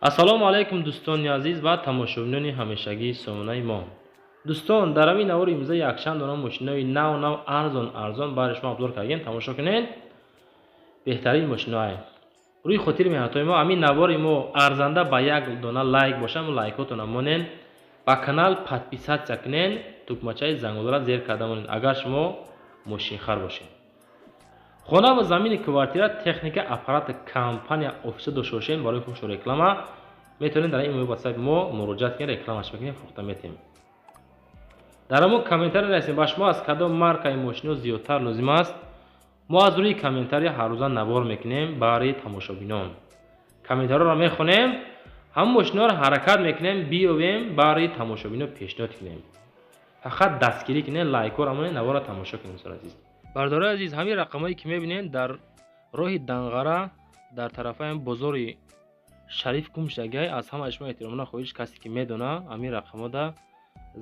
Ассалому алайкум, дӯстони азиз ва тамошобинони ҳамешагии сомонаи мо. Дӯстон, дар ҳамин навори имрӯза якчанд дона мошинои нав нав, арзон арзон барои шумо обзор кардем. Тамошо кунед, беҳтарин мошиноае. Рӯи хотири меҳнатҳои мо ҳамин навори мо арзанда ба як дона лайк бошад, лайкотона монен, ба канал подписаться кунен, тукмачаи зангулара зер карда монед, агар шумо мошинхар бошед. Хона ва замини, квартира, техника, аппарати компания, офиса дошта бошед, барои фурӯшу реклама метавонед дар ин ватсапи мо муроҷиат кунед, рекламаш мекунем, фурӯхта метиҳем. Дар ҳамон комментария нависем, ба шумо аз кадом маркаи мошино зиёдтар лозим аст. Мо аз рӯи комментария ҳаррӯза навор мекунем барои тамошобинон. Комментариёро мехонем, ҳамон мошиноро ҳаракат мекунем биёвем, барои тамошобино пешниҳод кунем. Фақат дастгирӣ кунед, лайкҳоро монед, наворро тамошо кунед, дӯстони азиз. Бародарои азиз, ҳамин рақамҳое ки мебинед, дар роҳи Данғара, дар тарафаи бозори Шариф гум шудагиай. Аз ҳамаи шумо эҳтиромона хоҳиш, касе ки медона, ҳамин рақамҳода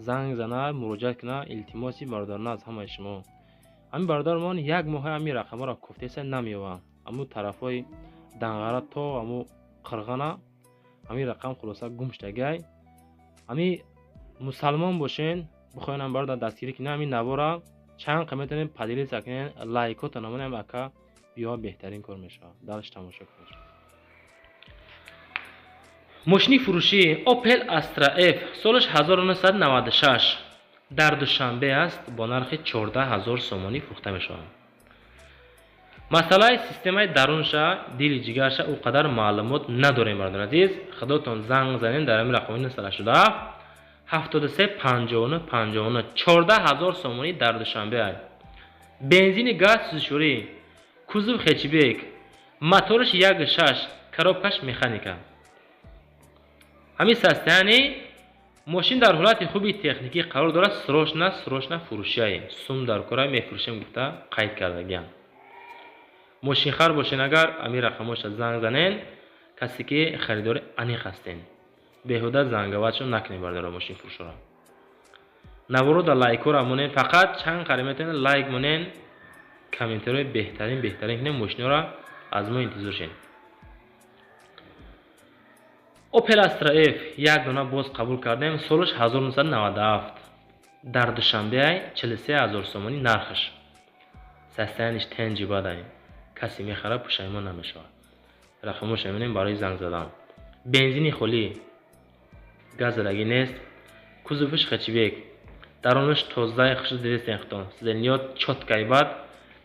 занг зана, муроҷиат куна. Илтимоси бародарона аз ҳамаи шумо. Ҳамин бародармон як моҳа ҳамин рақамҳоро кофтеса, намеёвад. Ҳамун тарафҳои Данғара то ҳамун Қирғана ҳамин рақам, хулоса, гум шудагиай. Ҳамин мусалмон бошен, бихоҳен ҳам бародар дастгирӣ кунед, ҳамин навора чанд қа метавонед поделиться кунед, лайкотон намонем, ака биё, беҳтарин кор мешавад. Дальше тамошо кунед. Мошини фурӯшӣ Opel Astra F, солаш 1996, дар Душанбе аст, бо нархи 14 000 сомонӣ фурӯхта мешавад. Масъалаи системаи дарунша, дили ҷигарша ӯ қадар маълумот надорем, бародари азиз. Худотон занг занем дар ҳамин рақами 987 73 59 59. 14 000 сомонӣ, дар Душанбе. Бензини, газ, сӯзишворӣ, кузов хэтчбек, мотораш 1.6, коробкаш механика. Ҳамин состояние мошин дар ҳолати хуби техникӣ қарор дорад. Срочно, срочно фурӯшияе, сум дар кора, мефурӯшем гуфта қайд кардагиам. Мошинхар бошен агар, ҳамин рақамҳоша занг занен. Касе ки харидори аниқ ҳастен, беҳуда зангаватшон накунед, бародаро, мошинфурӯшоро. Наворо дар лайкҳоро монен, фақат чанд қари метавонед лайк монен, комментариҳои беҳтарин беҳтарин кунед, мошиноро аз мо интизор шед. Opel Astra F як дона боз қабул кардем, солаш 1997, дар Душанбе, 43 000 сомонӣ нархаш. Состояниеш тенҷи бадай, касе мехарад, пушаймон намешавад. Рақамоша мебинем барои занг задан. Бензини холӣ, газ задагӣ нест, кузовиш хэтчбек, дарунаш тозаи хушрӯ, дидестен худтон, сиденьё чёткай бад,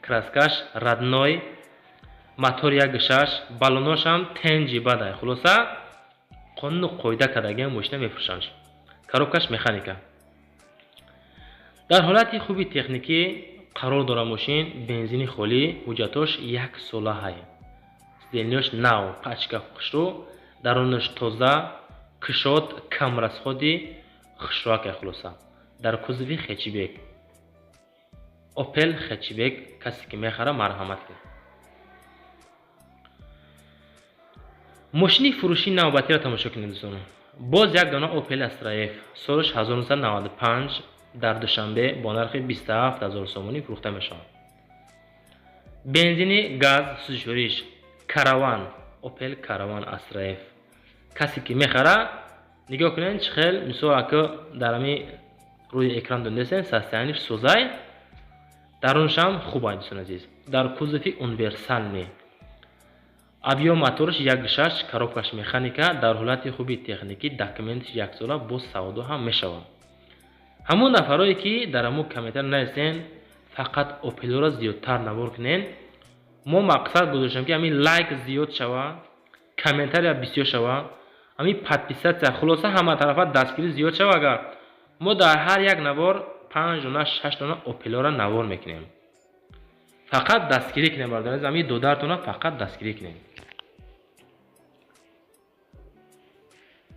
краскаш родной, мотор 1.6, баллоношам тенҷи бадай. Хулоса, қонуну қоида кардагиам мошина мефурӯшанд. Коробкаш механика, дар ҳолати хуби техникӣ қарор дорад мошин, бензини холӣ, ҳуҷҷатош як солаҳай, сиденьёш нав, пачка хушрӯ, дарунаш тоза, кушод, камрасходи хушрӯакай. Хулоса, дар кузови хэтчбек, Опел хэтчбек, касе ки мехарад, марҳамат кунед. Мошини фурӯшии навбатиро тамошо кунед, дӯстон. Боз як дона Opel Astra F, солаш 1995, дар Душанбе, бо нархи 27 000 сомонӣ фурӯхта мешавад. Бензини, газ, сӯзишвориш, Караван, Opel Караван Astra F. Касе ки мехара, нигоҳ кунед, чӣ хел, мисол, ака дар ҳами рӯи экран донистен, состояниеш созай, дарунашам хуб ай, дӯстони азиз. Дар кузови универсальный, объём мотораш 1.6, коробкаш механика, дар ҳолати хуби техникӣ, документаш яксола, боз савдо ҳам мешавад. Ҳамон нафарое ки дар ҳамон комментар нависен, фақат Опелоро зиёдтар навор кунен, мо мақсад гузоштем, ки ҳамин лайк зиёд шава, комментария бисёр шава, ҳамин подписаться, хулоса, ҳама тарафа дастгирӣ зиёд шава. Агар мо дар ҳар як навор панҷ дона, шаш дона Опелоро навор мекунем, фақат дастгирӣ кунем, бародари, ҳамин додаратона фақат дастгирӣ кунем.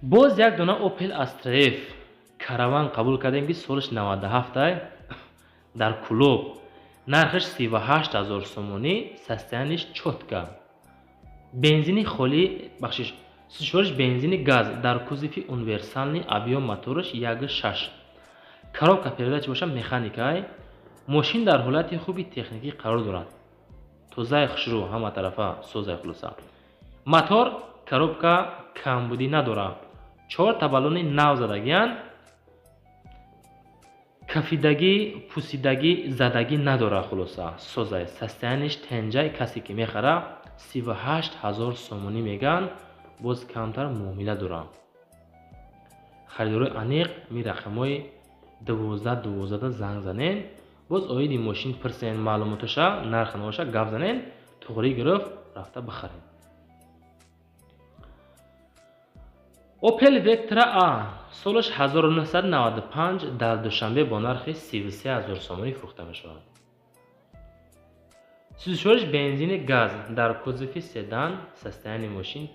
Боз як дона Opel Astra F Караван қабул кардем, ки солаш 97 дар Кулоб, нархаш 38 000 сомонӣ, состояниеш чётко, бензини холӣ, бахшиш, сӯзишвориш бензини, газ, дар кузови универсальный, объём мотораш 1.6, коробка передачи бошад механикай. Мошин дар ҳолати хуби техникӣ қарор дорад, тозаи хушрӯ, ҳама тарафа созай. Хулоса, мотор, коробка. Камбудӣ надорад. Чорта баллони нав задагиянд. Кафидагӣ, пусидагӣ, задагӣ надорад. Хулоса, созай, состояние ш тенҷай. Касе ки мехара, 38 000 сомонӣ мегӯянд, боз камтар муомила дорам. Харидорои аниқ ми рақамҳои 12 12-да занг занен, боз оиди мошин пирсен, маълумотоша, нархи навоша гап занен, туғрӣ гирифт рафта бихаред. Опел Вектра А, солаш 1995, дар Душанбе бо нархи 33 000 сомонӣ фурӯхта мешавад. Сӯзишвориш бензини газ, дар кузови седан, состояние мошин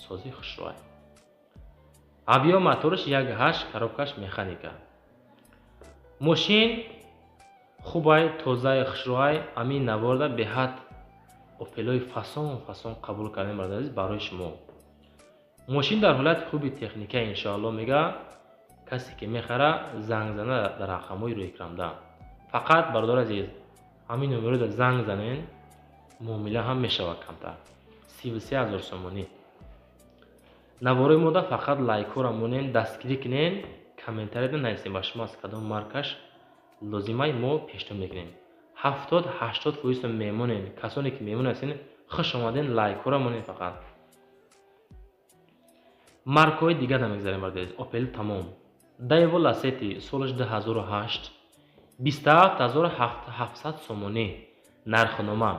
сози хушрӯай. Объём мотораш 1,8, коробка ш механика. Мошин хубай, тозаи, хушрӯай. Амин наворда беҳад Опелои фасон фасон қабул кардем, бародари азиз, барои шумо. Мошин дар ҳолати хуби техника, иншоалло, мега. Касе ки мехара, занг зана дар рақамҳои рӯекрамда. Фақат, бародари азиз, ҳамин номерода занг занен, муомила ҳам мешавад камтар. 33 000 сомонӣ. Наворои мода фақат лайкҳоро монен, дастгирӣ кунен, комментарияда нависем, ба шумо аз кадом маркаш лозимай, мо пешниҳод мекунем. 70-80 фоизтон мемонен. Касоне ки мемон ҳастен, хуш омаден, лайкҳоро монен фақат. Маркаҳои дигар намегзарем, бародари азиз, Опел тамом. Даево Ласети, солаш 2008, 27 700 сомонӣ нархнома.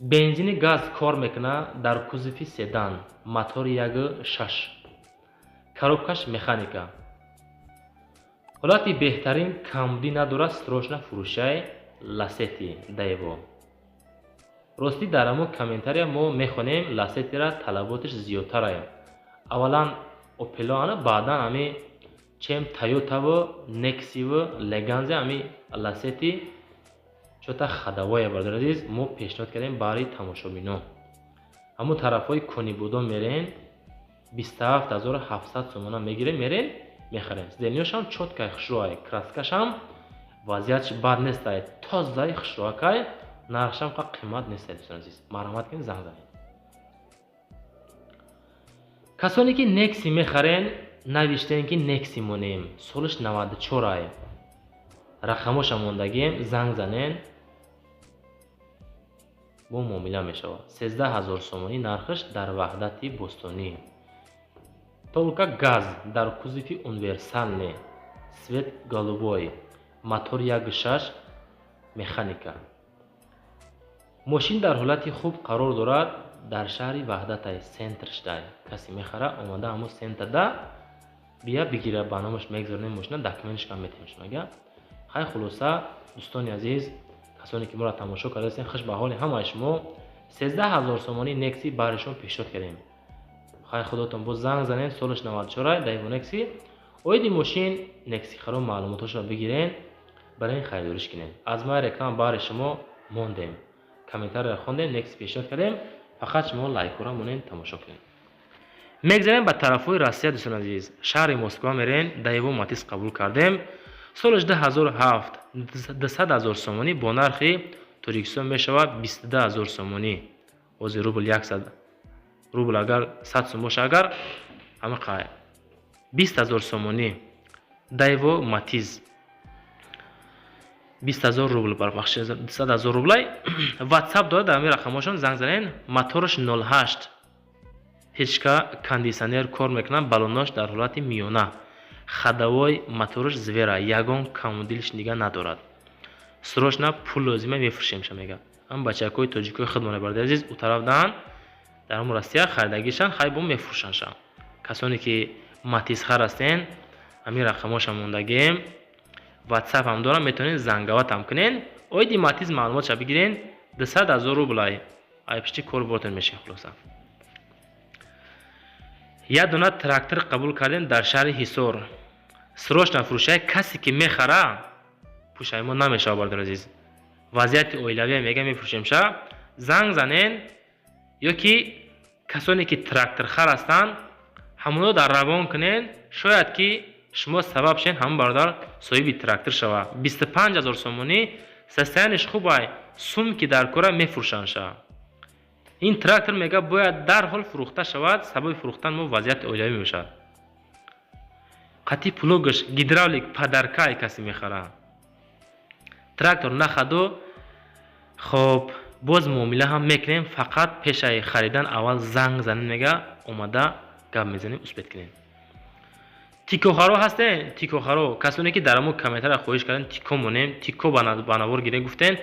Бензини газ кор мекунад, дар кузови седан, мотори 1,6, коробка ш механика. Ҳолати беҳтарин, камбудӣ надорад, срочно фурӯшай Ласети Даево. Ростӣ, дар ҳамон комментария мо мехонем, Ласетира талаботаш зиёдтарае. Аввалан Опело, ана баъдан ҳами чем Тойотаву Нексиву Леганзе. Ҳами Ласети чота ходовой я, бародари азиз, мо пешниҳод кардем баҳри тамошобино. Ҳамун тарафҳои Конибодом мерен, 27 700 сомона мегирем, мерен, мехарем. Сиденье шам чёткай, хушрӯай, краска шам вазъиятш бад нестай, тозаи, хушрӯакай, нархшам қа қимат нестай. Дӯстони азиз, марҳамат кунед, занг занед. Касоне ки Некси мехарен, навиштем, ки Некси монем, солаш 94 ай, рақамоша мондагием, занг занен, бо муомила мешавад. 13 000 сомонӣ нархаш, дар Ваҳдати Бостонӣ. Толка газ, дар кузови универсальный, цвет голубой, мотор 1,6, механика. Мошин дар ҳолати хуб қарор дорад, дар шаҳри Ваҳдатай, центр шдай. Касе мехара, омада ҳамун центрда бия бигира, ба номаш мегзаронем мошина, документашкам метиҳем шумага. Хай, хулоса, дӯстони азиз, касоне ки моро тамошо кардаастен, хуш ба ҳоли ҳамаи шумо. 13 000 сомонӣ Некси баҳри шумо пешниҳод кардем. Хай, худотон боз занг занен. Солаш 94 Даево Некси. Оиди мошин Некси харо маълумотошро бигирен, барои харидориш кунед. Аз май реклама баҳри шумо мондем, комментарияро хондем, Некси пешниҳод кардем. Фақат шумо лайкҳоро монен, тамошо кунед. Мегзарем ба тарафҳои Россия, дӯстони азиз, шаҳри Москва мерен. Даево Матис қабул кардем, солаш 2007, 200 000 сомонӣ, бо нархи Тоҷикистон мешавад 22 000 сомонӣ. Ҳозир рубл 100 рубл, агар 100 сом боша, агар ҳама қай 20 000 сомонӣ. Даево Матиз 20 000 рубл, бахши, 200 000 рублай. Ватсап дорад, дар ҳамин рақамҳошон занг занен. Мотораш 0,8, печка, кондитсионер кор мекунад, баллонош дар ҳолати миёна, ходовой, мотораш звера, ягон камудилиш дига надорад. Срочно пул лозима, мефурӯшемша, мега. Ҳам бачакҳои тоҷикои худмона, бародари азиз, у тараф даҳан, дар ҳамун Россия харидагишан, хай, бо мефурӯшанша. Касоне ки матизхар ҳастен, ҳамин рақамҳоша мондагием, ватсап ҳам дорам, метавонед зангаватам кунен, оиди Матиз маълумотша бигирен. 200 000 рублай, ай пишти кор бортон мешин. Хулоса, як дона трактор қабул кардем дар шаҳри Ҳисор, срочно фурӯшай. Касе ки мехара, пушаймон намешавад, бародари азиз. Вазъияти оилавия мега, мефурӯшемша, занг занен. Ё ки касоне ки тракторхар ҳастанд, ҳамоно дар равон кунен, шояд ки шумо сабаб шен ҳамон бародар соҳиби трактор шава. 25 000 сомонӣ, состояние ш хубай, сум ки дар кора, мефурӯшанша. Ин трактор мега бояд дарҳол фурӯхта шавад, сабаби фурӯхтан мо вазъияти оилавӣ мебошад. Қатъи плугаш гидравлик падаркай касе мехара. Трактор нахаду хоб боз муомила ҳам мекунем, фақат пешаи харидан аввал занг занем мега, омада гап мезанем, успеть кунем. Тикохаро ҳастен, тикохаро, касоне ки дар ҳамон комментария хоҳиш карден тико монем, тико ба навор гирем гуфтен,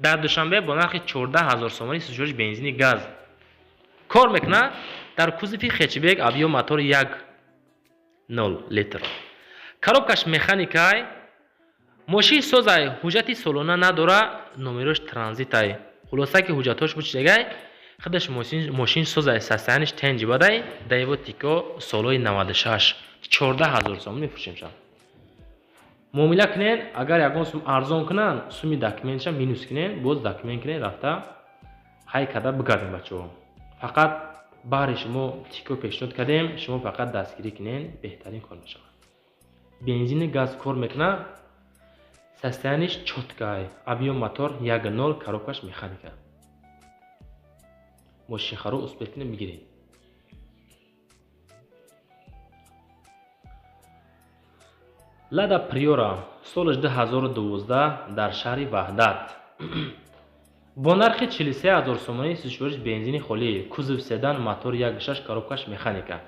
дар Душанбе бо нархи 14 000 сомонӣ сӯзишвориш бензини газ кор мекунад, дар кузови хэтчбек, объём мотор 1,0 литр. Коробкаш механикай, мошин созай, ҳуҷҷати солона надора, номерош транзитай. Хулоса ки ҳуҷҷатҳош бучидагай, худаш мошин созай, состояниш тенҷи бадай, Дэево Тико солҳои 96, 14 000 сомон мефурӯшем ша. Муомила кунен, агар ягон сум арзон кунанд, суми документша минус кунен, боз документ кунен, рафта ҳай карда бигардем бачаҳо. Фақат баҳри шумо Тико пешниҳод кардем, шумо фақат дастгирӣ кунен, беҳтарин кор мешавад. Бензини газ кор мекунад, состояниш чёткай, объём мотор 1,0, коробкаш механика. Мошинхаро успеть кунед бигиред. Лада Приора солаш 2012 дар шаҳри Ваҳдат бо нархи 43 000 сомонӣ сӯзишвориш бензини холӣ, кузов седан, мотор 1,6, коробкаш механика.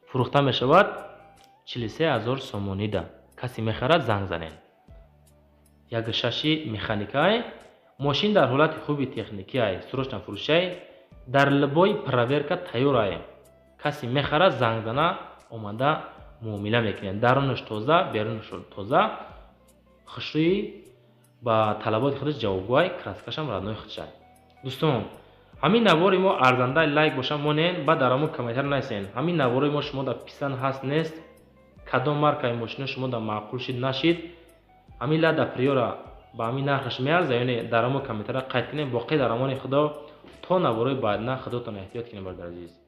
Фурӯхта мешавад 43 000 сомонида. Касе мехарад занг занед. 1,6 механикай, мошин дар ҳолати хуби техникиай, срочно фурӯшай, дар любой проверка тайёрай. Касе мехарад занг зана, омада муомила мекунед. Дарунаш тоза, берунаш тоза, хушрӯи ба талаботи худаш ҷавобгӯай, краскашам родной худшай. Дӯстон, ҳамин навори мо арзандаи лайк боша монен, баъд дар ҳамон комментар нависен. Ҳамин наворои мо шумо дар писанд ҳаст нест, кадом маркаи мошина шумо дар маъқул шид нашид, ҳамин Лада Приора ба ҳамин нархаш меарза ё не, дар ҳамон комментария қайд кунед. Боқӣ дар амони Худо то наворои баъдна, худотон эҳтиёт кунед, бародари азиз.